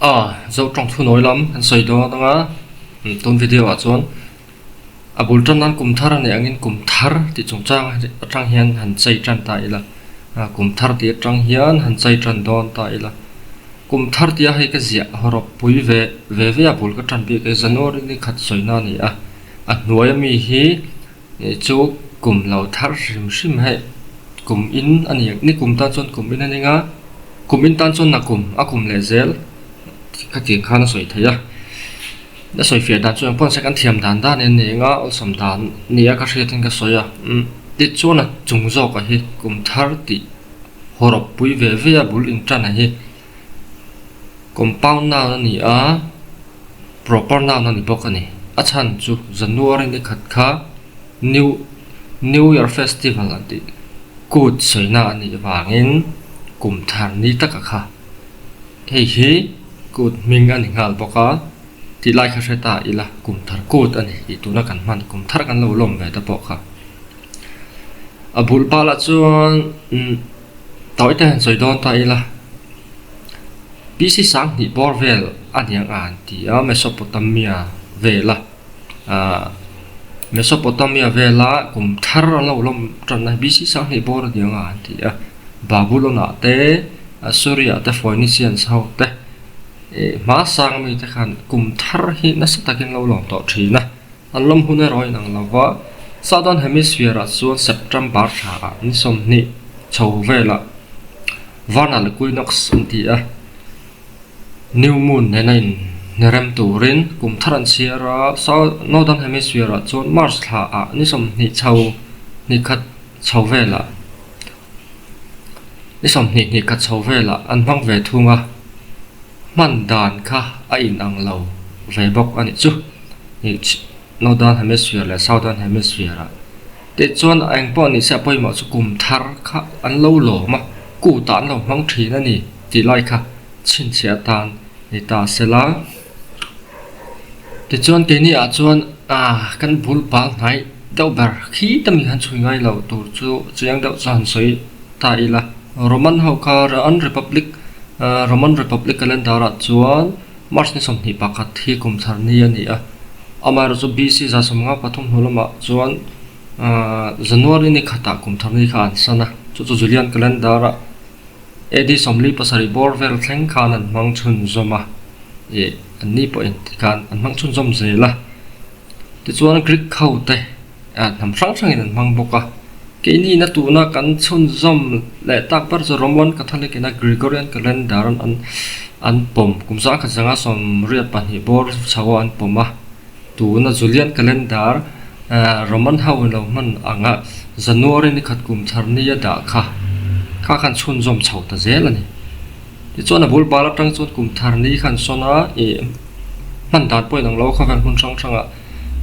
A zo tawng thu nawi lam kan sawi dawn atanga tun video ah chuan a bul tan nan kum thar a nih angin kum thar tih chungchang atang hian han chei tan ta ila kum thar tih atang hian han chei tan dawn ta ila kum thar tia hei ka ziah hawrawp pui ve ve ve a bul ka tan bik e January ni khat sawina a ni a a hnuai ami hi Ih chu kum lo thar hrim hrim hei kum in a ni ni kum tan chuan kum in a ning a kum in tan chuan na kum a kum leh zel khatiang khan a sawi thei a a sawi fiah dan chu engpawh nise kan thiam dan dan in a ni eng a awlsam dan nia ka hriat in ka sawi a umm tichuan a chung zawk a hi kum thar tih hawrawp pui ve ve a bul in tan a hi compound noun a ni a. Proper noun a ni bawk a ni. A chhan chu January ni khat kha New New Year Festival an tih kut sawina a nih vangin kum thar ni taka kha hei hi kut hming a ni nghal bawk a tih lai kha hre ta ila kum thar kut a ni tih tuna kan hman kum thar kan lo lawm ve te pawh kha. A bul palah chuan umm tawi te han sawi dawn ta ila. BC sanghnih bawr vel a niang a an ti a, Mesopotamia vela ahh Mesopotamia vela kum thar an lo lawm tan a, BC sanghnih bawr a niang a an ti a, Babylon ah te Assyria te Phoenicians ho te ih hmasang ami te khan kum thar hi nasa takin lo lawm tawh thin a, an lawm hun erawh a inang lo va, Southern Hemisphere ah chuan September thla ah ni 20 chho velah. Vernal Equinox an ti a, New Moon nena in hnerem turin kum thar an chhiar a, South Northern Hemisphere ah chuan March thla ah ni 20 chho hnih khat chho velah ni 20 hnih khat chho velah an hmang ve thung a, hman dan kha a inang lo ve bawk a nih chu. Northern Hemisphere leh Southern Hemisphere ah. Tichuan a eng pawh ni se a pawimawh chu kum thar kha an lo lawm a, kutah an lo hmang thin a ni tih lai kha chhinchhiah atan ni ta se la. Tichuan keini ah chuan ah kan bul bal hnai deuh ber khi te mi han chhui ngai lo tur chu chiang deuh chu han sawi ta ila. Roman ho kha an Republic Roman Republic calendar ah chuan March ni 21 hi kum thar ni a ni a. Amaherawhchu BC 153 hnu lamah chuan January ni khatah kum thar ni kha an san a, chu chu Julian calendar-a AD 47 bawr vel thleng khan an hmang chhunzawm a, ih an ni pawhin tikhan an hmang chhunzawm zel a. Tichuan Greek ho te hnam hrang hrangin an hmang bawk a, keini na tuna kan chhunzawm leh tak ber chu Roman Catholic ina Gregorian calendar an An pawm, kum 1982 bawr chho a an pawm a, tuna Julian Calendar Roman ho lo hman anga January ni khat kum thar ni a dah kha kha khan chhunzawm chho ta zel a ni. Tichuan a bul bal atang chuan kum thar ni khan sawn a, ih hman dan pawhin ang lo khawvel hmun hrang hrangah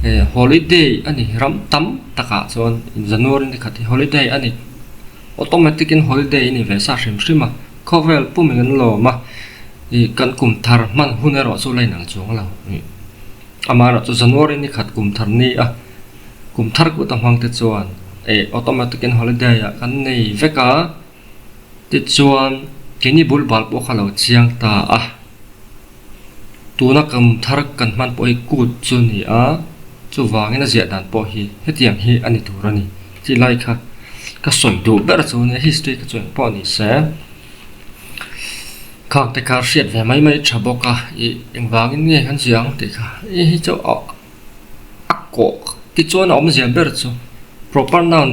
eh holiday a ni ram tam takah chuan January ni khat hi holiday a ni. Automatic in holiday a ni ve sa hrim hrim a. Khawvel pum in an lawm a, ih kan kum thar hman hun erawh chu la inang chuang lo. Ih amaherawh chu January ni khat kum thar ni a, kum thar kut a hmang te chuan ih automatic in holiday ah kan nei vek a, tichuan keini bul bal pawh kha lo chiang ta a. Tuna kum thar kan hman pawh hi kut chu a ni a, chuvangin a ziah dan pawh hi hetiang hi a ni tur a ni tih lai kha ka sawi duh ber chu nia history kha chu eng pawh ni se khang te kha hriat ve mai mai tha bawk a ih engvangin nge kan ziah ang tih kha hei hi chu a kawh tichuan a awmzia ber chu proper noun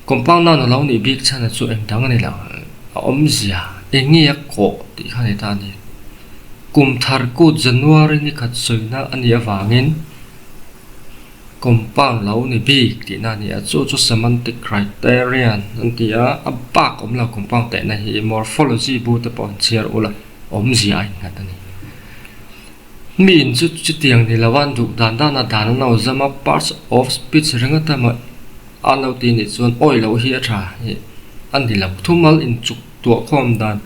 compound noun a lo nih bik chhan chu eng dang a ni lo a awmzia eng nge a kawh tih kha a ni ta a ni. Kum thar kut January ni khat sawina a nih avangin compound lo ni bik tihna a ni a, chu chu semantic criterion an ti a, a bak awm lo compound tehna hi morphology bu te pawh an chhiar ul a, awmzia a innghat a ni. Mi in chu chutiang ni lo a, duh dan dan a dan an lo zam a, parts of speech ringawt emaw an lo ti nih chuan awi loh hi a tha a ni lo, thumal inchuk tuah khawm dan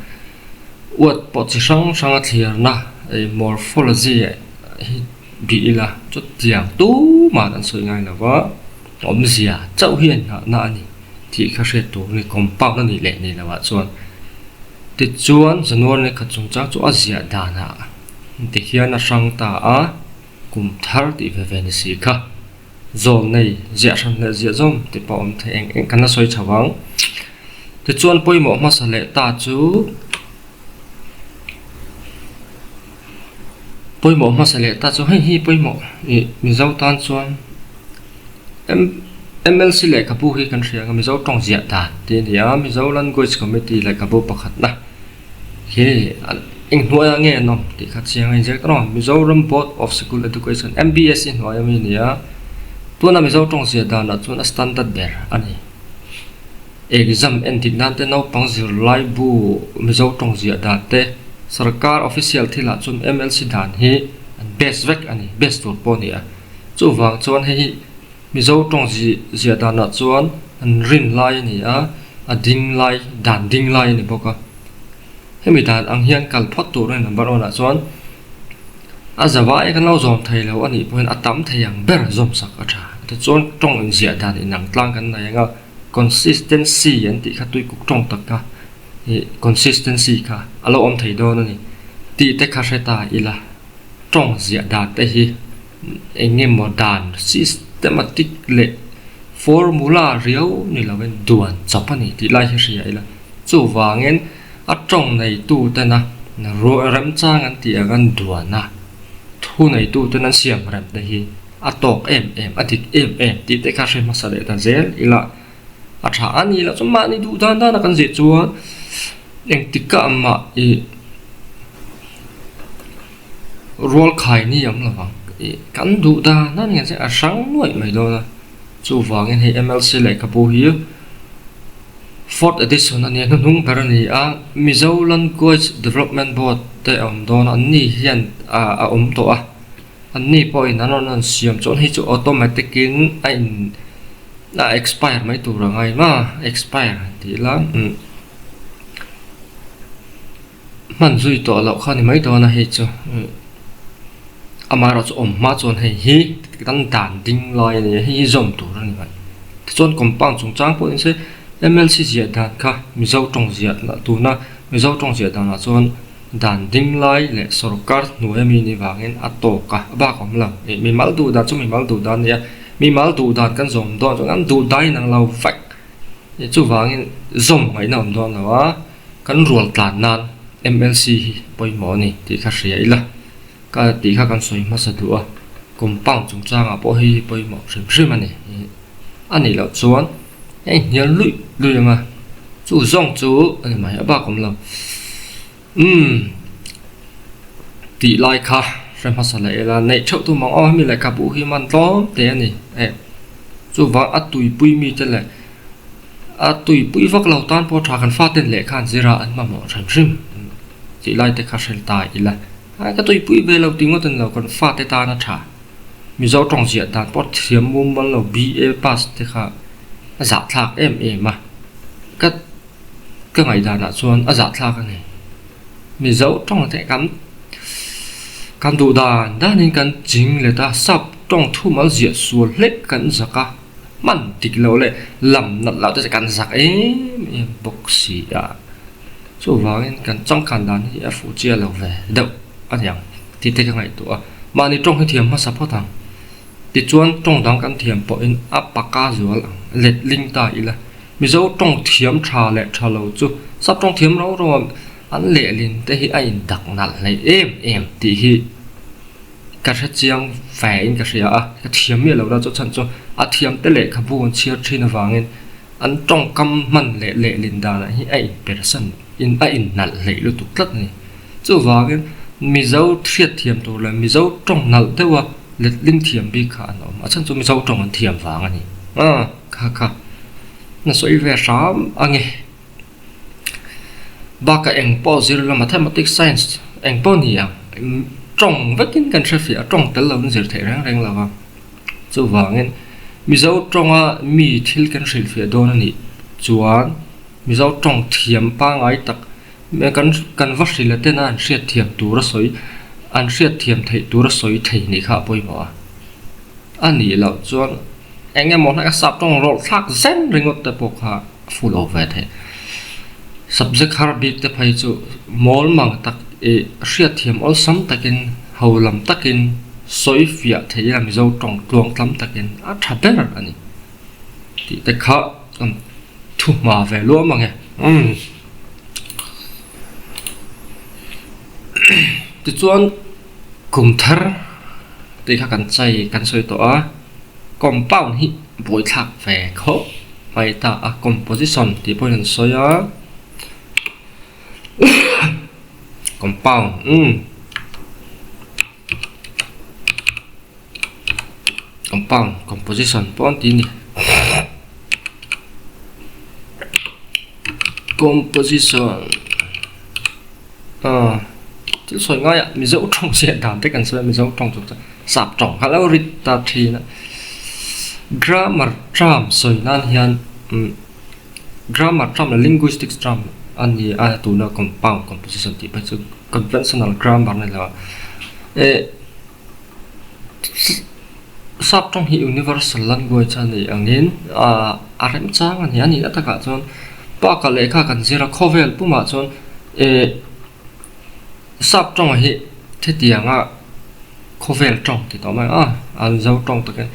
Uat pawh chi hrang hranga thliarna ei morphology hi bih ila chutiang tumah an sawi ngai lo va, awmzia chauh hi a inngahna a ni tih kha hriat tur a ni, compound a nih leh ni loh ah chuan. Tichuan January ni khat chungchang chu a ziah danah. Tihian a hrang ta a, kum thar tih ve ve ni si kha. Zawl nei ziah hran leh ziah zawm tih pawh a awm thei eng eng kan la sawi chho ang. Tichuan pawimawh hmasa leh ta chu pawimawh hmasa leh ta chu hei hi pawimawh ih Mizo tan chuan MLC lehkhabu hi kan hria ang a Mizo tawng ziah dan tih a ni a, Mizo Language Committee lehkhabu pakhatna. He eng hnuaiah nge an awm tih kha chiang a inziak ta rawh. Mizoram Board of School Education, MBSE hnuai ami a ni a, tuna Mizo tawng zia danah chuan a standard ber a ni. Exam en dik nan te, naupang zirlai bu Mizo tawng ziah dan te, sarkar official thilah chuan MLC dan hi an best vek a ni, best tur pawh a ni a. Chuvang chuan hei hi Mizo tawng ziah danah chuan an rin lai a ni a, a ding lai, dan ding lai a ni bawk a. Hemi dan ang hian kal phawt tur a ni number one ah chuan a zavai kan lo zawm thei lo a nih pawhin a tam thei ang ber zawm sak a tha. Tichuan tawng inziah dan inang tlang kan nei ang a, consistency an tih kha tuikuk tawng tak kha ih consistency kha a lo awm thei dawn a ni tih te kha hre ta ila tawng ziah dan te hi. Eng emaw dan systematic leh formula riau ni lovin duan chawp a ni tih lai hi hria ila. Chuvangin a tawng neitu tena remchang an tih ang an duan a, thu neitu ten an siam rem te hi a tawk em em, a dik em em tih te kha hre hmasa leh ta zel ila a tha a ni loh chuan mahni duh dan dan a kan zir chuan engtikah mah ih Rual khai ni awm lo vang ih kan duh dan a ni ang che a hrang nuaih mai dawn a chuvangin hei MLC lehkhabu hi fourth edition a nia hnuhnung ber a ni a Mizo Language Development Board te a awm dawn a an ni hian ah a awm tawh a an ni pawhin an rawn rawn siam chuan hei chu automatic in a in a expire mai tur a ngai ma expire tih ila umm. Hman zui tawh loh kha ni mai dawn a hei chu amaherawh chu awm hma chuan hei hi kan dan ding lai a ni a hei hi zawm tur a ni mai tichuan compound chungchang pawh ni se M_L_C ziah dan kha Mizo tawng ziah lah tuna Mizo tawng ziah danah chuan dan ding lai leh sawrkar hnuai ami nih vangin a tawk a a bak awm lo ih mimal duh dan chu mimal duh dan a ni a mimal duh dan kan zawm dawn chuan kan duh dan inang lo vek. Chuvangin zawm ngaihna awm dawn lo a, kan rual tlan nan MLC hi pawimawh a ni tih kha hria ila, ka tih kha kan sawi hmasa duh a, compound chungchangah pawh hei hi pawimawh hrim hrim a ni. A nih loh chuan a inhnial luih luih ang a, chu zawng chu a ni mai a bak awm lo. Umm tih lai kha hre hmasa leh ila neih theuh tum ang aw hemi lehkhabu hi man tlawm te a ni eh chuvang a tuipui mite leh a tuipui vak lo tan pawh tha kan faten lehkha an zir a an mamawh hrim hrim tih lai te kha hrel ta ila ai ka tuipui ve lo tih ngawt a ni lo kan fate tana tha Mizo tawng ziah dan pawh thiam mumal lo BA pass te kha a zahthlak em em a ka. Ka ngaihdanah chuan a zahthlak a ni. Mizo tawng te kan kan duh dan danin kan ching let a, sap tawng thumal ziah sual hlek kan zak a, hman dik loh leh lam nat loh te chu kan zak em em bawk si a. Chuvangin kan changkan dan hi a fuh chiah lo ve deuh a ni ang tih te ka ngaihtuah a. Mahni tawng hi thiam hmasa phawt ang. Tichuan tawng dang kan thiam pawhin a paka zual ang letling ta ila. Mizo tawng thiam tha leh tha lo chu sap tawng thiam ro ro a an lehlin te hi a indak nalh hlei em em tih hi ka hre chiang ve in ka hria a, ka thiam miah lo la chu chhan chu a thiam te lehkhabu an chhiar thin avangin an tawngkam hman leh lehlin danah hi a inpersan in a innalh hleih lutuk tlat a ni. Chuvangin Mizo hriat thiam tur leh Mizo tawng nalh deuha letling thiam bik kha an awm a chhan chu Mizo tawng an thiam vang a ni. Kha kha na sawi ve hram a nge. Bakah eng pawh zir la mathematics, science eng pawh ni ang tawng vekin kan hre fiah a, tawng tel lovin zir theih reng reng lo va. Chuvangin Mizo tawnga mi thil kan hrilhfiah dawn a nih chuan Mizo tawng thiam pangngai tak kan kan va hrilh a tena an hriat thiam tura sawi an hriat thiam theih tura sawi thei nih kha a pawimawh a. A nih loh chuan Eng emaw hnai a sap tawng rawlh thlak zen ringawt te pawh kha a full lo ve thei. Subject har bik te phei chu mawl mang tak Ih hriatthiam awlsam takin ho lam takin sawi fiah thei ila Mizo tawng tluang tlam takin a tha ber a ni tih te kha kan thu hma ve luam ang e. Umm. Tichuan kum thar tih kha kan chai kan sawi tawh a, compound hi buaithlak ve khawp mai ta a, composition tih pawhin an sawi a. Compound umm compound composition pawh an ti a ni composition ah thil sawi ngai ah mizo tawng ziah dan te kan sawi a mizo tawng chu sap tawng kha lo rit ta thin a grammar term sawi nan hian umm. Grammar term leh linguistics term a ni a, tuna compound composition tih phei chu conventional grammar a ni lo a. Eh sap tawng hi universal language a nih angin ah a remchang a ni a nihna takah chuan bakah lehkha kan zir a khawvel pumah chuan eh sap tawng hi hetianga khawvel tawng ti tawh mai a a Mizo tawng takin.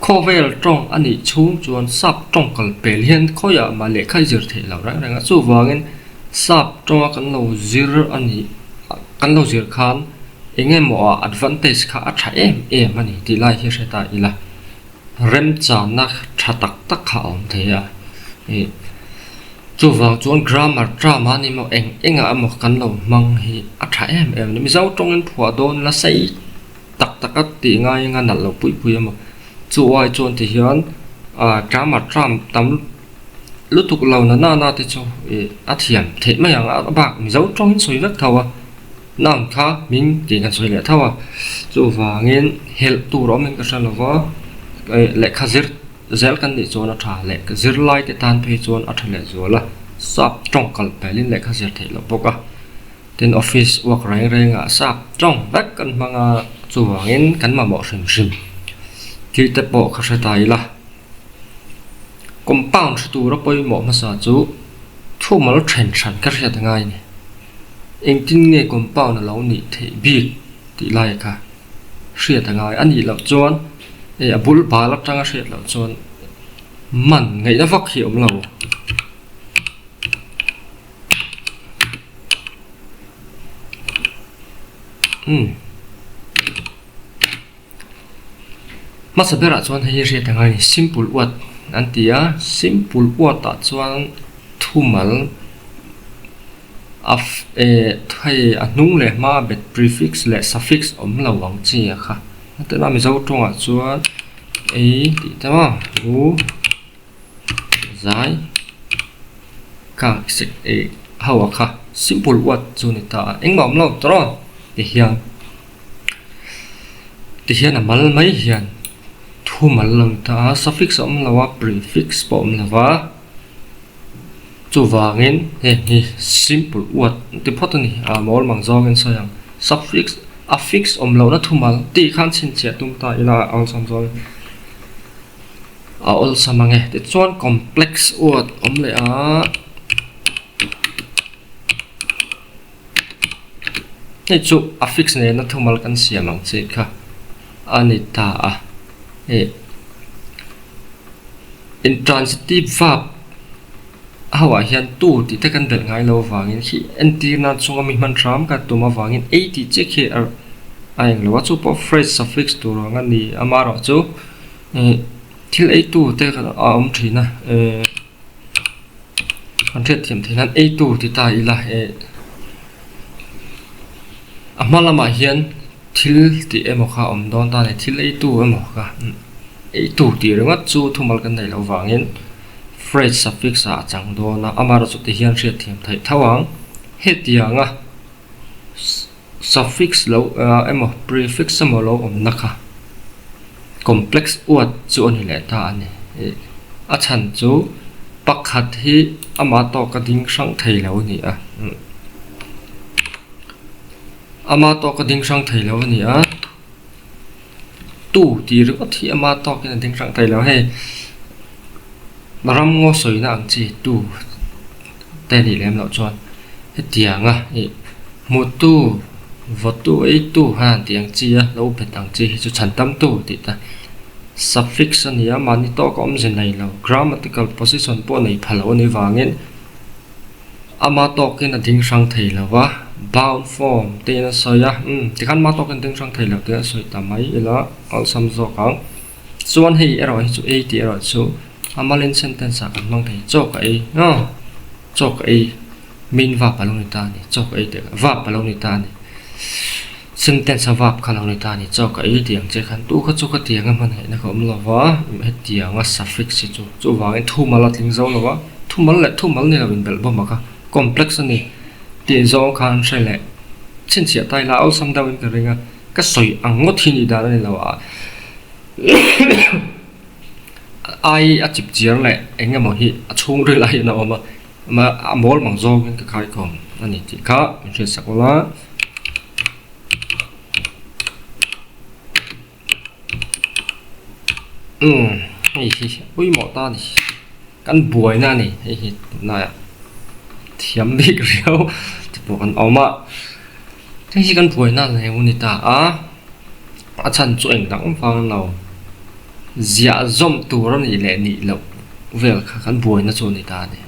Khawvel tawng a nih chhung chuan sap tawng kal pel hian khawiah mah lehkha i zir theih loh reng reng a, chuvangin sap tawnga kan lo zir a nih kan lo zir khan eng emaw ah advantage kha a tha em em a ni tih lai hi hre ta ila remchanna tha tak tak kha a awm thei a, ih chuvang chuan grammar term a ni maw eng engah emaw kan lo hmang hi a tha em em a ni, Mizo tawngin phuah dawn la sei. Tak tak a tih ngai anga nalh lo pui pui emaw chu ai chuan ti hian ah grammar term tam lutuk lo na na na te chu ih a thiam theih mai ang a bak mizo tawngin sawi vek tho a noun kha hming tih kan sawi leh tho a chuvangin helh tur a awmin ka hre lo va ih lehkha zir zel kan nih chuan a tha leh zirlai te tan phei chuan a tha leh zual a sap tawng kal pelin lehkha zir theih loh bawk a. Tin, office work reng rengah sap tawng vek kan hmang a, chuvangin kan mamawh hrim hrim thil te pawh kha hre ta ila. Compound hre tura pawimawh hmasa chu thumal then hran ka hriat a ngai a ni. Engtin nge compound a lo nih theih bik tih lai kha hriat a ngai. A nih loh chuan a bul bal atanga hriat loh chuan man ngaihna vak hi a awm lo. Umm hmasa berah chuan hei hi hriat a ngai a ni simple word an ti a simple word ah chuan thumal a eh hei a hnung leh hma bet prefix leh suffix awm lo ang chi a kha tuna mizo tawngah chuan ei tih te maw u. Zai kha sek eh ho a kha simple word chu ni ta a engmah awm lo tawh ti hian ti hian a mal mai hian thu mal lo ni ta a suffix a awm lo a prefix pawh a awm lo va chuvangin heng hi simple word an ti phawt a ni a mawl mang zawngin sawi ang suffix affix awm lohna thumal tih khan chhinchhiah tum ta ila a awlsam zawngin. A awlsam ang e. Tichuan complex word awm leh a. Hei chu affix nena thumal kan siam ang chi kha a ni ta a. Hei intransitive verb ho ah hian tu tih te kan belh ngai lo avangin khi entir nan chunga mi hman hram ka tum avangin ei tih chiah khi a eng lo a chu pawh phrase suffix tur ang a ni amaherawhchu. Ih thil eitu te kha a awm thin a eh kan hriatthiam theih nan eitu ti ta ila eh a hma lamah hian thil tih emaw kha a awm dawn ta a ni thil eitu emaw kha eitu tih ringawt chu thumal kan neih loh vangin phrase suffix ah a chang dawn a amaherawhchu ti hian hriatthiam theih tho ang hetianga. Suffix lo emaw prefix emaw lo awmna kha complex word chu a ni leh ta a ni. A chhan chu pakhat hi ama tawka ding hrang thei lo a ni a. Ama tawka ding hrang thei lo a ni a. Tu tih ringawt hi ama tawkin a ding hrang thei lo. Hei ram ngaw sawina ang chi tu te nih lem loh chuan hetianga ih. Hmutu, vawtu, eitu han tih ang chi a, lo bet ang chi hi chu chhan tamtu tih ta. Suffix a ni a, mahni tawk a awmze nei lo, grammatical position pawh nei pha lo a nih vangin ama tawkin a ding hrang thei lo va, bound form tiin a sawi a, umm tikhan ama tawkin a ding hrang thei lo tiin a sawi ta mai ila awlsam zawk ang. Chuan hei erawh hi chu ei tih erawh chu a malin sentence ah kan hmang thei, chaw ka ei, aw chaw ka ei. Min vap a lo ni ta a ni, chaw ka ei teh vap a lo ni ta a ni. Sentence a vap kha a lo ni ta a ni, chaw ka ei tih ang che khan tu kha chu ka tiang a hmangaihna ka awm lo va, hetiang a suffix hi chu chuvangin thumal a tling zo lo va, thumal leh thumal ni lo inbelh bawm a kha complex a ni tih zawng khan hre leh chhinchhiah ta ila awlsam deuhin ka ring a, ka sawi ang ngawt hi nih dan a ni lo a. Ai a chip chiar leh eng emaw hi a chhungril ah hian a awm a. A mawl mang zawngin ka khaikhawm a ni tih kha min hriatsak ula. Umm hei hi pawimawh ta a ni kan buaina a ni hei hi tunlaiah thiam bik riau te pawh kan awm a hei hi kan buaina a lo ni ta a a chhan chu eng dang vang lo. Ziah zawm tur a nih leh nih loh vel kha kan buaina chu a ni ta a ni.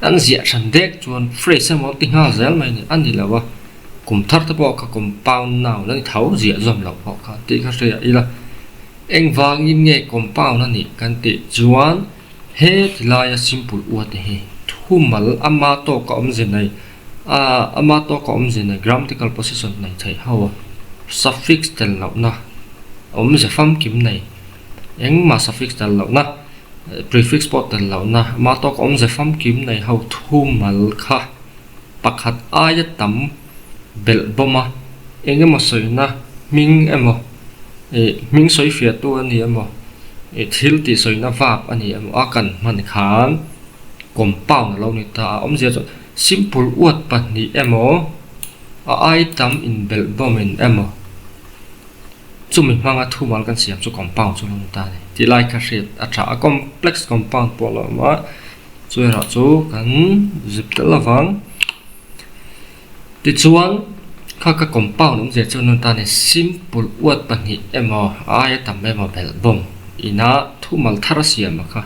An ziah hran dek chuan phrase emaw ti nghal zel mai a ni. A ni lo a, kum thar te pawh kha compound noun a ni tho ziah zawm loh pawh kha tih kha hria ila. Engvangin nge compound a nih kan tih chuan he ti laia simple ua te hi thumal ama tawka awmze nei ama tawka awmze nei grammatical position nei theih ho a suffix tel lohna awmze famkim nei engmah suffix tel lohna prefix pawh tel lohna ama tawka awmze famkim nei ho thumal kha pakhat aia tam belh bawm a eng emaw sawina hming emaw ih hming sawi fiahtu a ni emaw ih thil tih sawina vap a ni emaw a kan hman khan compound a lo ni ta a awmzia chuan simple uat pahnih emaw a ai tam inbelh bawmin emaw chumi hmanga thumal kan siam chu compound chu a lo ni ta a ni tih lai kha hriat a tha a complex compound pawh a lo awm a chu erawh chu kan zip tel avang. Tichuan, kha ka compound awmzia chu nun tan in simple uat pahnih emaw a aia tam emaw belh bawm ina thumal thar a siam a kha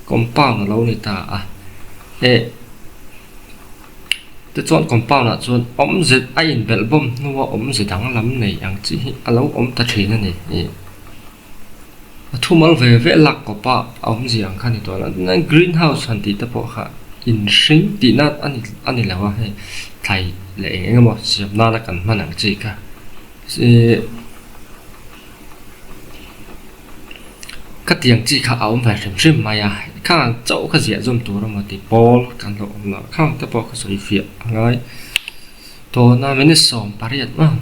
compound a lo ni ta a. Eh, tichuan compound ah chuan awmze a inbelh bawm hnua awmze danglam nei ang chi hi a lo awm ta thin a ni. Eh. A thumal ve ve lak kawp a awmzia ang kha a ni tawh lo. Tunah green house han tih te pawh kha inhring tihna a ni a ni lo a hei thlai leh eng eng emaw siam nana kan hman ang chi kha ihh khatiang chi kha a awm ve hrim hrim mai a khang chauh kha ziah zawm tur emaw tih pawl kan lo awm lo khang te pawh kha sawi fiah a ngai tawna minute 18 maw.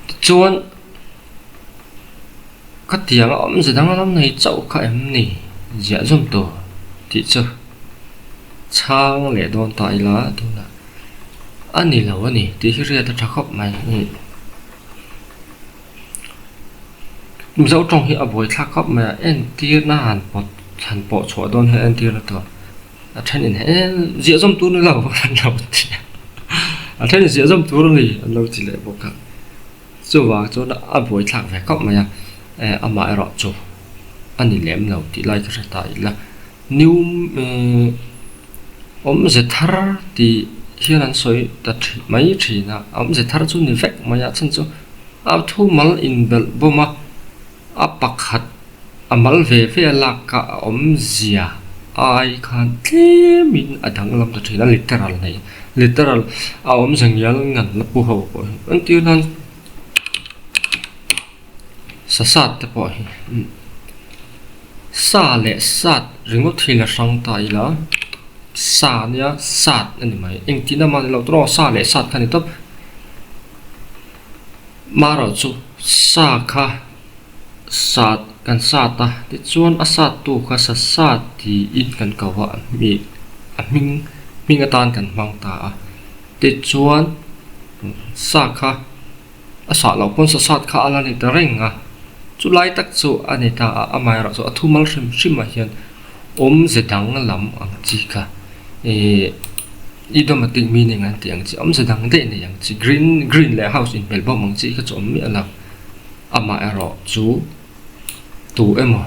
Tichuan khatiang a awmze dang lam nei chauh kha em ni ziah zawm tur tih chu chhang leh dawn ta ila tunah a ni lo a ni tih hi hriat a tha khawp mai. Mizo tawng hi a buaithlak khawp mai a entirna han pawt han pawh chhuah dawn hian entirna tur. A then in he ziah zawm tur ni lo an lo ti a, a then in ziah zawm tur a ni an lo ti leh bawk a, chuvang chuan a buai thlak ve khawp mai a, eh amah erawh chu a ni lem lo tih lai ka hre ta ila, new eh awmze thar tih hian an sawi ta thin mai thin a, awmze thar chu ni vek mai a chhan chu a thumal inbelh bawm a, a pakhat. A mal ve ve a lak a a awmzia ai khan tlemin a danglam ta thin a literal nei literal a awmze ngial ngan la pu ho pawh hi entir nan sa sat te pawh hi sa leh sat ringawt hi la hrang ta ila sa ania sat a ni mai engtin a mah ni loh tur aw sa leh sat kha a ni tawp marawh chu sa kha. Sat kan sat a tichuan a sat tu kha sa sat tiin kan ko a mi a hming hming atan kan hmang ta a tichuan sa kha a sah loh pawn sa sat kha a la ni ta reng a chu lai tak chu a ni ta a amaherawh chu a thumal hrim hrim ah hian awmze dang lam ang chi kha ihh. Idiomatic meaning an tih ang chi, awmze dang daih nei ang chi, green green leh house inhmel bawm ang chi kha chu awm miah lo. Amaherawh chu tu emaw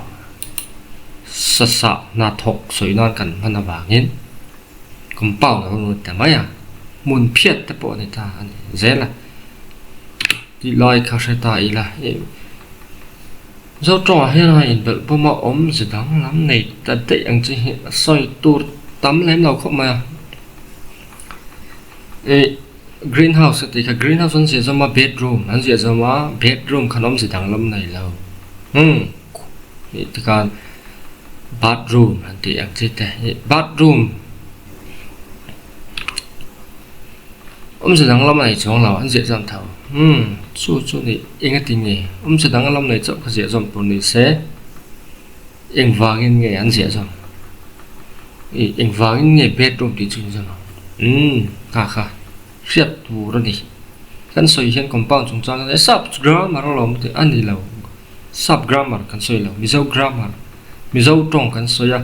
sasah hnathawk sawi nan kan hman avangin compound a rawn lut ta mai a, hmun phiat te pawh a ni ta a ni zel a. Tih lai kha hre ta ila ih Zo tawngah hian a inbelh bawm a awmze danglam nei ta daih ang chi hi a sawi tur tam lem lo khawp mai a. Ih green house a tih kha green house an ziah zawm a bedroom an ziah zawm a bedroom khan awmze danglam nei lo umm ih tikhan bathroom an tih ang chi te ih bathroom Awmze dang lam a nei chuang lo, an ziah zawm tho. Umm, chu chu ni, eng a ti nge? Awmze dang lam nei chauh kha ziah zawm tur ni se, engvangin nge an ziah zawm? Ih, engvangin nge bedroom tih chu inzawm ang? Umm, kha kha, hriat tur a ni. Kan sawi hian compound chungchang e sap grammar alawm tih a ni lo. Sap grammar kan sawi lo, Mizo grammar, Mizo tawng kan sawi a,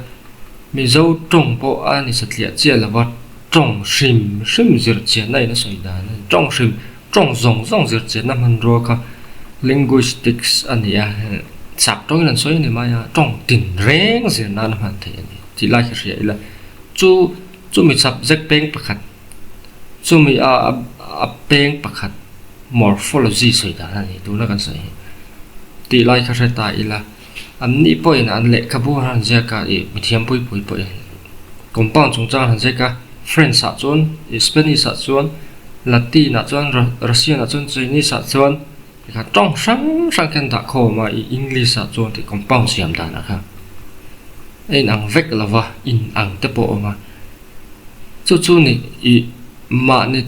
Mizo tawng pawh a ni satliah chiah lo va, tawng hrim hrim zir chianna in a sawi dan a ni. Tawng hrim, tawng zawng zawng zir chianna hmanrua kha linguistics a ni a, sap tawngin an sawi a ni mai a, tawng tin reng zir nan a hman theih a ni tih lai kha hria ila. Chu, chumi subject peng pakhat, chumi a a peng pakhat morphology sawi dan a ni tuna kan sawi hi tih lai kha hre ta ila. An nih pawhin an lehkhabu an han ziak a, ih mithiam pui pui pawhin compound chungchang an han ziak a, French ah chuan, ih Spanish ah chuan, Latin ah chuan, Russian ah chuan, Chinese ah chuan tikhan tawng hrang hrang khian dah khawm a, ih English ah chuan tih compound siam dan ah kha a inang vek lo va, inang te pawh a awm a, chu chu ni ih mahni.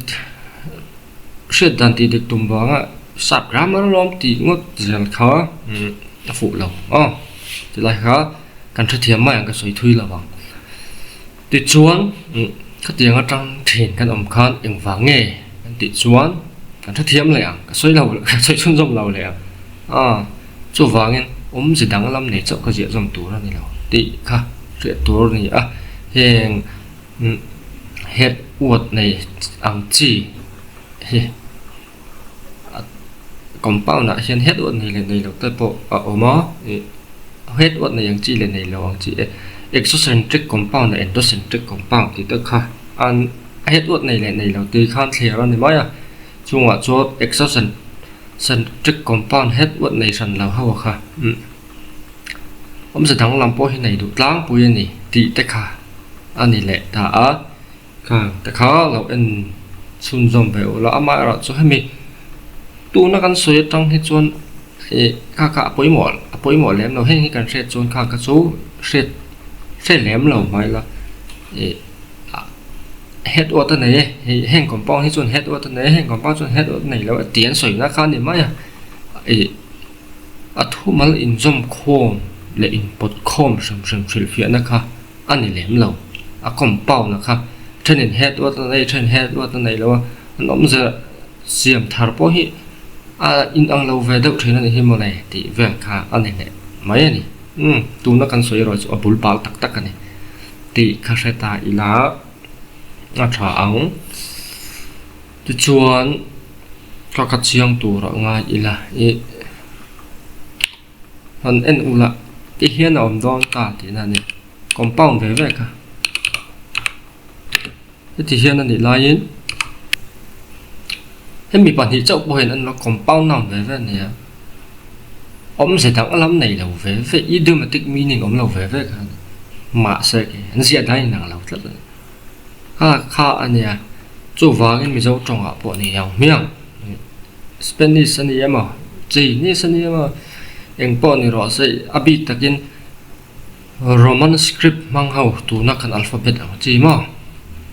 Hriat dan tih dik tum vanga sap grammar alawm tih ngawt zel kha a fuh lo aw tilai kha kan hrethiam mai ang ka sawi thui lo ang. Tichuan khatiang atang thin kan awm khan engvang nge kan tih chuan kan hrethiam leh ang ka sawi lo ka sawi chhunzawm lo leh ang a chuvangin awmze danglam nei chauh ka ziah zawm tur a ni lo tih kha hriat tur a ni a heng. Het uat nei ang chi hi a compound ah hian het uat nei leh nei lo te pawh a awm a ih het uat nei ang chi leh nei lo ang chi e exocentric compound leh endocentric compound tih te kha an het uat nei leh nei lo tih khan thlir a ni mai a chungah chuan exocentric compound het uat nei hran lo ho kha Awmze danglam pawh hi nei duh tlangpui a ni tih te kha a ni leh ta a, khang te kha lo en chhunzawm ve ula amaherawh chu hemi tuna kan sawi atang hi chuan ih kha kha a pawimawh a pawimawh lem lo heng hi kan hriat chuan kha kha chu hriat hre lem lo mai la ih head water nei e hei heng compound hi chuan head water nei e heng compound chuan head water nei lo a tih an sawina kha a ni mai a ih. A thumal inzawm khawm leh inpawt khawm hrim hrim hrilhfiahna kha a ni lem lo. A compound-a kha thenin head uat a nei, then head uat a nei lo a, an awmze siam thar pawh hi a inang lo ve deuh thin a ni hi mawle tih vel kha a ni leh mai a ni. Umm, tuna kan sawi erawh chu a bul bal tak tak a ni tih kha hre ta ila a tha ang. Tichuan, ka ka chiang tur ah ngai ila ih han en ula ti hian a awm dawn ta tihna a ni compound ve ve kha heti hian a nih laiin hemi pahnih chauh pawh hian an lo compound noun ve ve a ni a awmze dang lam nei lo ve ve idiomatic meaning awm lo ve ve kha a ni mahse an ziah dan inang lo tlat a ni. Kha kha a nia, chuvangin Mizo tawngah pawh ni ang hmiang. Spanish a ni emaw, Chinese a ni emaw, eng pawh ni rawh se, a bik takin Roman script hmang ho tuna kan alphabet ang chi maw?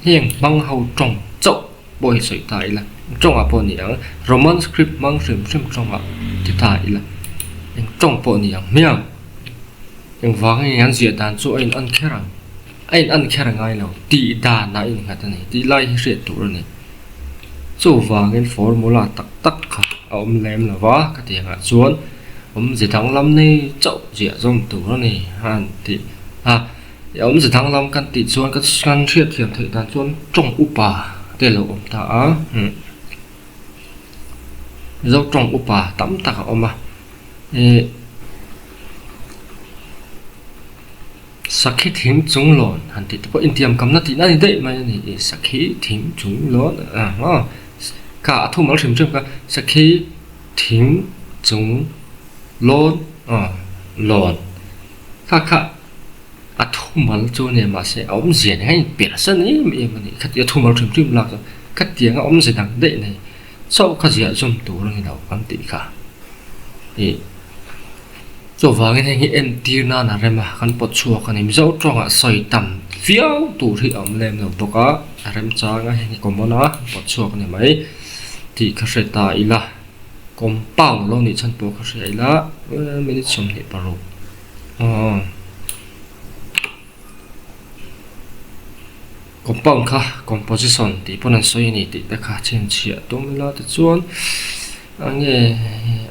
Heng hmang ho tawng chauh pawh hi sawi ta ila, eng tawngah pawh ni ang, Roman script hmang hrim hrim tawngah ti ta ila, eng tawng pawh ni ang hmiang. Engvangin an ziah dan chu a in an kher ang? A in an kher ngai lo, tih dan a innghat a ni tih lai hi hriat tur a ni. Chuvangin formula tak tak kha a awm lem lo va, ka ti angah chuan awmze danglam nei chauh ziah zawm tur a ni a han ti a. I awmze danglam kan tih chuan kan hriatthiam theih dan chuan tawng upa te a lo awm ta a. Mizo tawng upa tam tak a awm a. Ih Sakhi thing chung lawn han tih te pawh intiamkamna tihna a ni daih mai a ni. Ih Sakhi thing chung lawn ah kha a thumal hrim hrim kha Sakhi thing chung lawn ah lawn kha kha a thumal chu a nia mahse a awmzia nen hian inperhsan em em a ni. Khatia thumal hrim hrim lak chuan khatianga awmze dang daih nei chauh kha ziah zawm tur a ni lo kan tih kha. Ih chuvangin heng hi entir nan a rem a, kan pawt chhuak a ni. Mizo tawngah sawi tam viau tur hi a awm lem lo bawk a, a remchang a heng hi common a pawt chhuak a ni mai tih kha hre ta ila. Compound lo nih chhan pawh kha hria ila minute 26 aw. Compound kha composition tih pawn an sawi a ni tih te kha chhinchhiah tum ila tichuan enge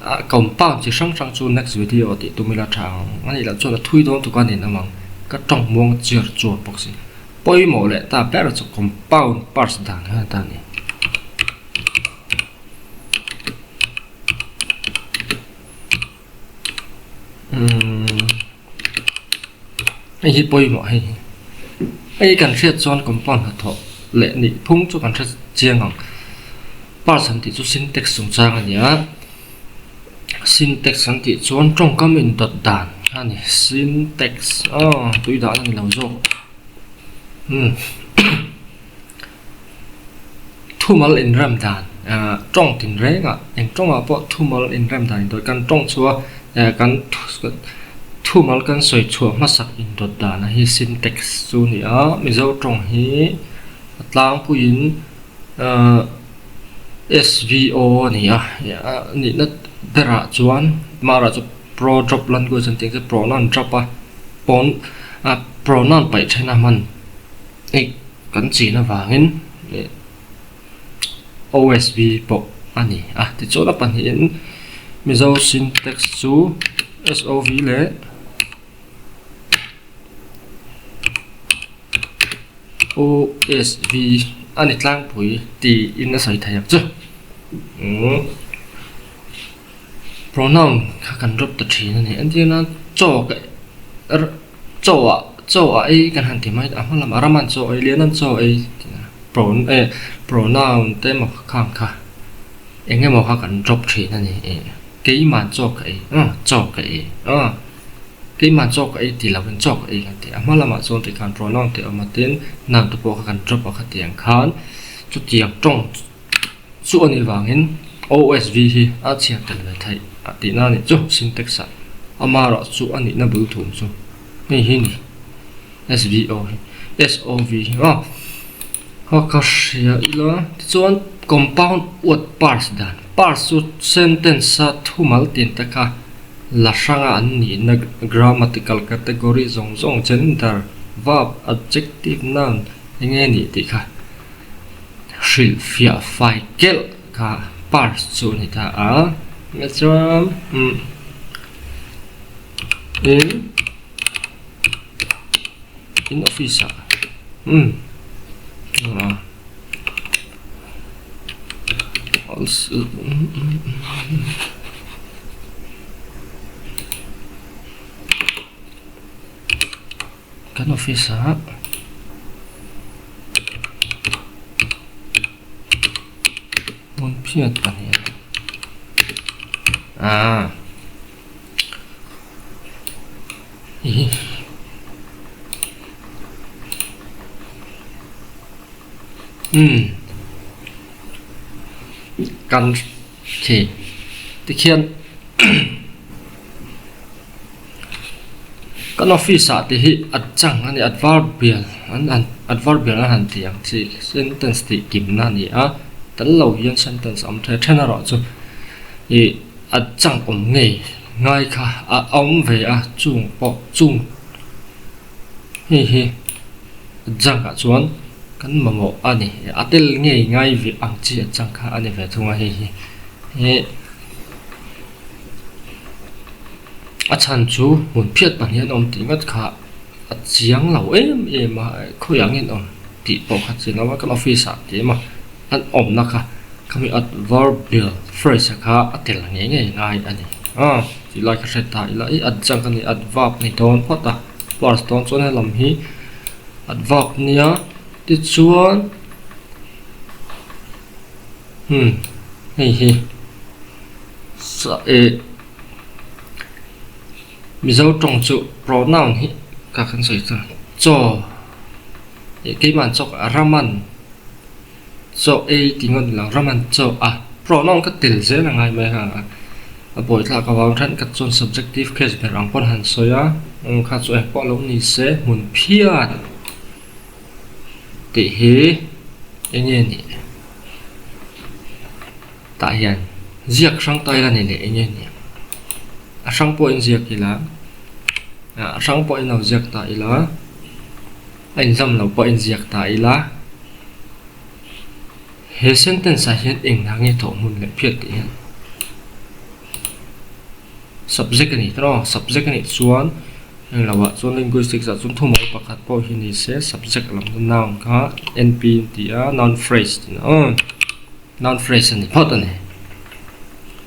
a compound chi hrang hrang chu next video tih tum ila tha ang a nih loh chuan a thui dawn tuk a nin awm ang ka tawng muang chiar chuar bawk si pawimawh leh ta ber chu compound parts dan hian a ta a ni. Hei hi pawimawh hei hi hei kan hriat chuan compound hnathawh leh nih phung chu kan hre chiang ang parts han tih chu syntax chungchang a ni a syntax han tih chuan tawngkam indawt dan a ni syntax aw tui dah na ni lo zawk umm. Thumal inrem dan ah tawng tin rengah eng tawngah pawh thumal inrem dan indawt kan tawng chu a eh kan thumal kan sawi chhuah hmasak indawt dan a hi syntax chu a ni a Mizo tawng hi a tlangpuiin ah S_V_O a ni a a nihna berah chuan mara chu pro drop language an tih ang chu pronoun drop a pawn ah pronoun paih then a hman. Kan chin avangin leh OSV pawh a ni a. Tichuan a pahnihin Mizo syntax chu SOV leh OSV a ni tlangpui tiin a sawi thei ang chu. Pronoun kha kan drop ta thin a ni. Entir nan chaw ka Chaw ah chaw ah ei kan han ti mai a hma lamah Rama'n chaw ei Liana'n chaw ei tih a pro eh pronoun te emaw khang kha eng emaw kha kan drop thin a ni eh keima'n chaw ka ei aw chaw ka ei aw keima'n chaw ka ei tih lovin chaw ka ei kan ti a hma lamah chuan tikhan pronoun te awm a tin noun te pawh kha kan drop a khatiang khan chutiang tawng Chu a nih vangin OSV hi a chhiar tel ve theih a tihna a nih chu syntax ah amaherawh chu a nihna bul thum chu hei hi ni SVO hi SOV hi aw kha ka hria ila tichuan compound word parts dan parts chu sentence a thumal tin te kha la hranga an nihna grammatical category zawng zawng gender verb adjective noun enge nih tih kha. Hrilhfiah fai kelh kha parts chu a ni ta a chuan umm in in office ah umm Kan office ah hmun phiat a ni a ah ih umm kan khi tikhian. Kan office ah te hi a chang a ni adverbial an an adverbial an han tih ang chi sentence tih kimna a ni a tel lo hian sentence a awm thei a then erawh chu ih a chang awm ngei ngai kha a awm ve a chung pawh chung hei hi a junk ah chuan kan mamawh a ni a tel ngei ngai ve ang chi a chang kha a ni ve thung a hei hi ih. A chhan chu hmun phiat pahnih an awm tih ngawt kha. A chiang lo em em a, khawiah nge an awm tih pawh kha chiang lo a, kan office ah tih emaw an awmna kha khami adverbial phrase kha a tel ngei ngei ngai a ni. Aw tih lai kha hre ta ila i adjunct a ni adverb a ni dawn phawt a, first dawn chuan helam hi adverb nia tichuan hmm hei hi eh. Mizo tawng chu pronoun hi ka kan sawi chuan chaw ih keimah chaw a raman chaw ei tih ngawt ni lo raman chaw a pronoun ka tel zel a ngai mai a a buai thlak avang thenkhat chuan subjective case ber ang pawn han sawi a kha chu engpawh lo ni se hmun phian tih hi eng nge nih. Tah hian ziak hrang ta ila ni leh eng nge ni? A hrang pawhin ziak ila, a hrang pawhin lo ziak ta ila, a inzam lo pawhin ziak ta ila, he sentence ah hian eng hna nge thawh hmun leh phiat tih hian subject a ni tawh a, subject a nih chuan eng lo ah chuan linguistics ah chuan thumal pakhat pawh hi ni se subject lam chu noun kha N P an ti a, noun phrase tih a. Noun phrase a ni phawt a ni.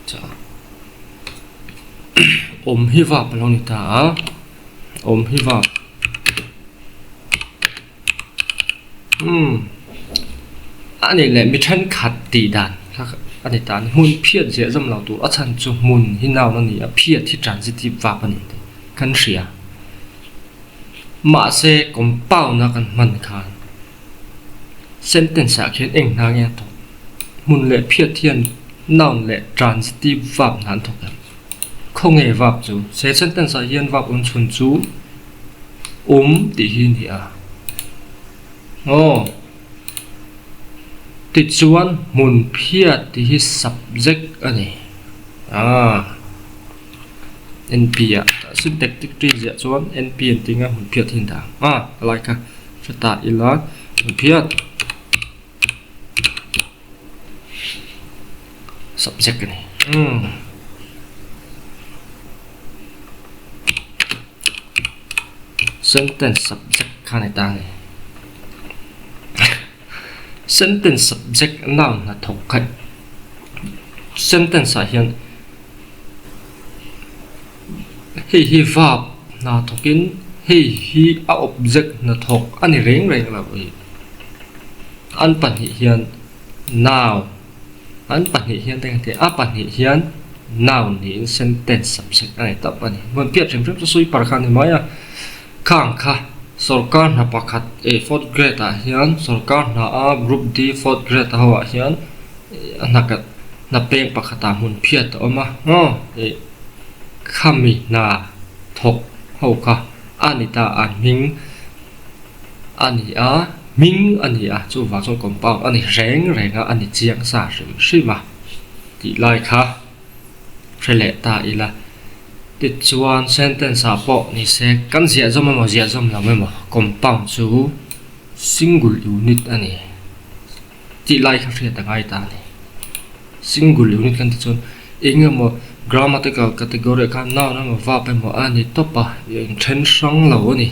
Chuan awm hi verb a lo ni ta a, awm hi verb. Umm a nih leh mi thenkhat tih dan kha a ni ta a ni. Hmun phiat ziah zawm lo tur a chhan chu hmun hi noun a ni a, phiat hi transitive verb a ni tih kan hria. Mahse compound a kan hman khan. Sentence ah khian eng hna nge a thawk? Hmun leh phiat hian noun leh transitive verb hna an thawk em? Khawnge verb chu? He sentence ah hian verb awm chhun chu awm tih hi a ni a. Aw. Tichuan hmun phiat tih hi subject a ni. Aaa. NP ah syntactic tree ziah chuan NP an ti anga hmun phiat hi an dah ang. Aaa a lai kha. Hre ta ila phiat subject a ni. Umm. Sentence subject kha ni ta a ni. Sentence subject noun hnathawk kha sentence ah hian Hei hi verb hna thawkin hei hi a object hna thawk a ni reng reng lo i an pahnih hian noun an pahnih hian eng a pahnih hian noun niin sentence subject a ni tawp a ni. Hmun piat hrim hrim chu sweeper kha a ni mai a, khang kha sorkar hna pakhat eh fourth grade ah hian sorkar hna a group D fourth grade ho ah hian a hna kat hna peng pakhatah hmun phiat a awm a aw ih khami hna thawk ho kha a ni ta a hming a ni a hming a ni a chuvang chuan compound a ni reng reng a a ni chiang sa hrim hrim a tih lai kha hre leh ta ila tichuan sentence ah pawh ni se kan ziah zawm emaw ziah zawm lo emaw compound chu single unit a ni. Tih lai kha hriat a ngai ta a ni. Single unit kan tih chuan eng emaw grammatical category ah khan noun emaw verb emaw a ni tawp a, inthen hrang lo a ni.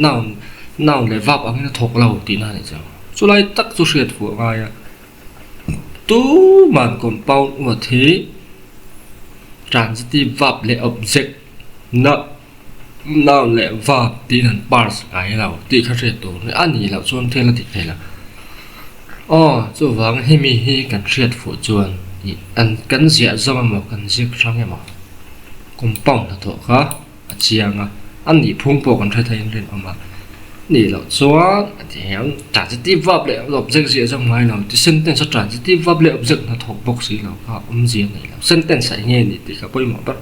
Noun noun leh verb angin a thawk lo tihna a nih chu. Chulai tak chu hriat fuh a ngai a. Tuman compound word hi transitive verb leh object na Noun leh verb tiin an parse ngai lo tih kha hriat tur a ni loh chuan thil a dik thei lo. Aw, chuvang hemi hi kan hriat fuh chuan ih an kan ziah zawm emaw kan ziak hrang emaw compound hnathawh kha a chiang a, a nih phung pawh kan hre theiin rinawm a nih loh chuan a ti hian transitive verb leh object ziah zawm ngai lo ti sentence a transitive verb leh object hnathawk bawk si lo kha awmzia a nei lo. Sentence ah eng nge ni tih kha pawimawh ber.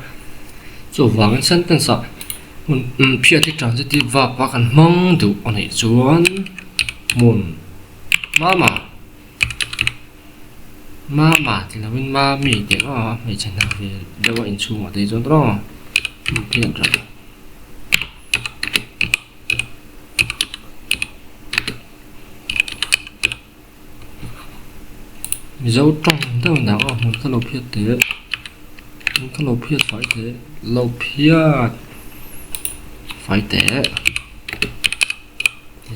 Chuvangin sentence ah hmun phiat hi transitive verb a kan hmang duh a nih chuan hmun mama mama ti lovin mami tih a hmeichhe hna ve deuh a inchhungah te hi chuan tawh hmun phiat reng. Mizo tawng deuh dah aw hmun kha lo phiat teh hmun kha lo phiat fai teh lo phiat fai teh.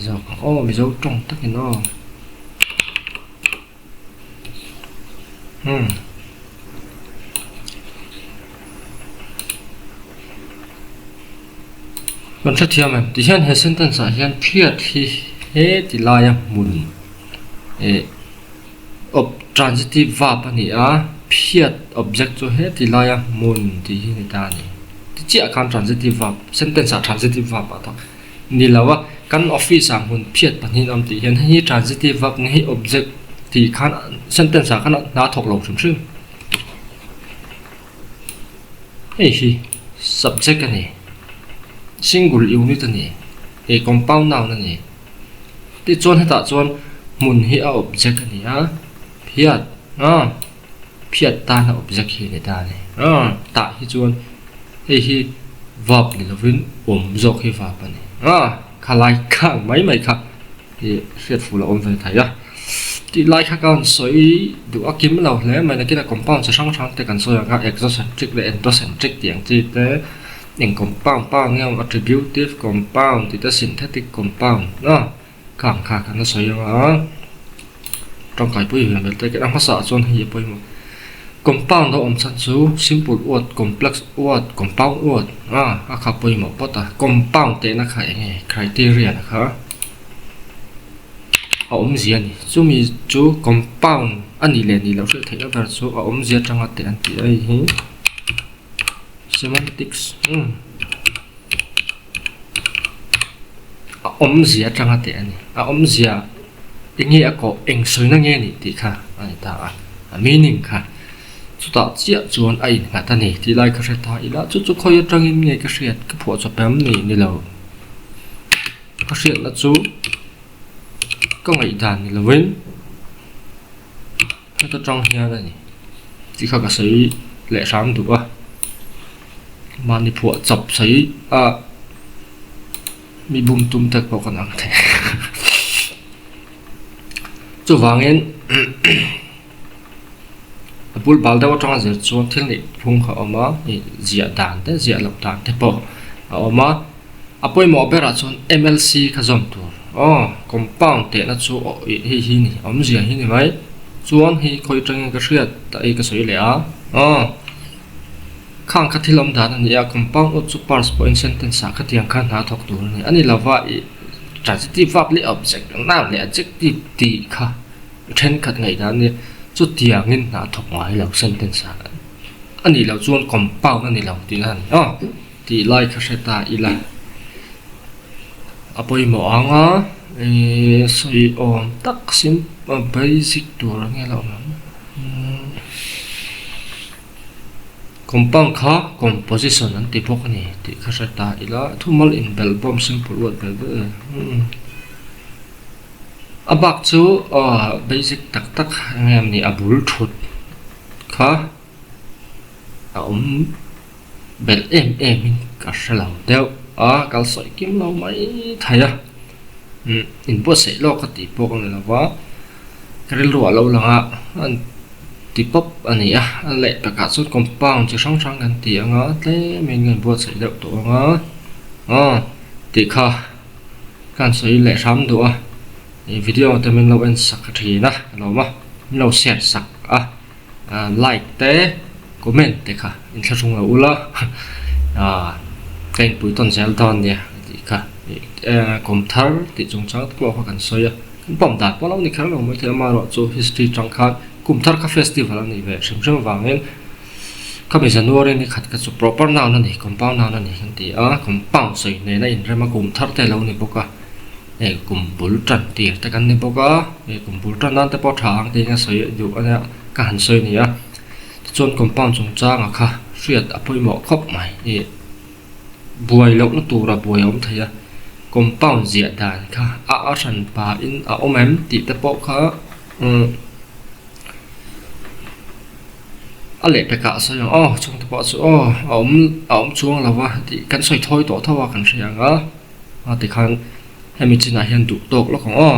zawk ang aw Mizo tawng takin aw. Hmm. Kan hrethiam em? Tihian he sentence ah hian phiat hi he ti laia hmun eh ob transitive verb a ni a, phiat object chu he ti laia hmun tih hi a ni ta a ni. Ti chiah khan transitive verb sentence ah transitive verb ah tak ni lo a, kan office ah hmun phiat pahnihin a awm tih hian hei hi transitive verb nge hei object tih khan sentence ah khan hna thawk lo hrim hrim. Hei hi subject a ni, single unit a ni, ih compound noun a ni. Tichuan hetah chuan hmun hi a object a ni a, phiat a phiat tana object hi a ni ta a ni. Tah hi chuan hei hi verb ni lovin awm zawk hi verb a ni a, khalai khang mai mai kha. Ih hriat fuh loh awm ve thei a. Tih lai kha ka rawn sawi duh a kim lo hle mai nakin a compound chi hrang hrang te kan sawi ang a exocentric leh endocentric tih ang chi te eng compound pa nge awm attributive compound tih te synthetic compound a kha ang kha kan la sawi ang a tangkaipui ve hmel te a hmasa ah chuan hei a pawimawh compound a awm chhan chu simple word complex word compound word a a kha pawimawh phawt a compound tehna kha eng nge criteria na kha. A awmzia a ni. Chumi chu compound a nih leh nih loh hriat theihna ber chu a awmzia atanga teh an ti a hei hi semantics umm a awmzia atanga teh a ni. A awmzia eng nge a kawh eng sawina nge a nih tih kha a ni ta a, a meaning kha chutah chiah chuan a innghat a ni tih lai ka hre ta ila chu chu khawi atangin nge ka hriat ka phuah chawp em ni ni lo. Ka hriatna chu ka ngaihdan ni lovin heta tang hian a ni tih kha ka sawi leh hram duh a mahni phuah chawp sawi a mi bum tum te pawh kan ang thei chuvangin a bul bal deuh atanga zir chuan thil neih phung kha a awm a ih ziah dan te ziah loh dan te pawh a awm a. A pawimawh berah chuan MLC kha zawm tur aw compound tehna chu aw ih hei hi ni awmzia hi ni mai chuan hei khawi atangin ka hriat ta ei ka sawi leh a aw khang kha thil awm dan a ni a compound awt chu parts pawhin sentence ah khatiang khan hna thawk tur a ni a ni lova ih transitive verb leh object noun leh adjective tih kha thenkhat ngaihdan a nia chutiangin hna thawk ngai lo sentence ah a nih loh chuan compound a ni lo tihna a ni aw. Tih lai kha hre ta ila a pawimawh ang a ih sawi awm tak sim basic tur ang nge a lo awm ang compound kha composition an ti bawk a ni tih kha hre ta ila thumal inbelh bawm simple word belh belh a bak chu aw basic tak tak eng nge ni a bul thut kha a awm. Belh em em in ka hre lo deuh a, kal sawi kim lo mai thei a, umm inbuatsaih lawk ka tih pawh ka ni lo va, ka rilru ah lo lang a, an ti pawp a ni a, a leh takah chuan compound chi hrang hrang kan ti ang a, tlem in ka inbuatsaih deuh tawh ang a, aw tih kha ka han sawi leh hram duh a, ih video te min lo en sak thin a ka lawm a, min lo share sak a. Like te comment te kha inthlahrung lo ula ka inpui tawn zel dawn nia tih kha kum thar tih chungchang te pawh kha kan sawi a kan pawm dan pawh lo ni kher lo maithei amaherawh chu history tang khan kum thar kha festival a nih ve hrim hrim avangin khami January ni khat kha chu proper noun a ni compound noun a ni kan ti a compound sawi nena inrem a kum thar te a lo ni bawk a. Hei kum bul tan tir te kan ni bawk a, hei kum bul tan nan te pawh tha ang tiin a sawi duh a nia ka han sawi a ni a, tichuan compound chungchanga kha hriat a pawimawh khawp mai ih buai lohna tura buai a awm thei a, compound ziah dan kha a a hran pahin a awm em tih te pawh kha umm a lehpekah a sawi ang aw chung te pawh chu aw a awm a awm chuang lo va tih kan sawi thawi tawh tho a kan hria ang a. A tikhan hemi chinah hian duh tawk lawk ang aw.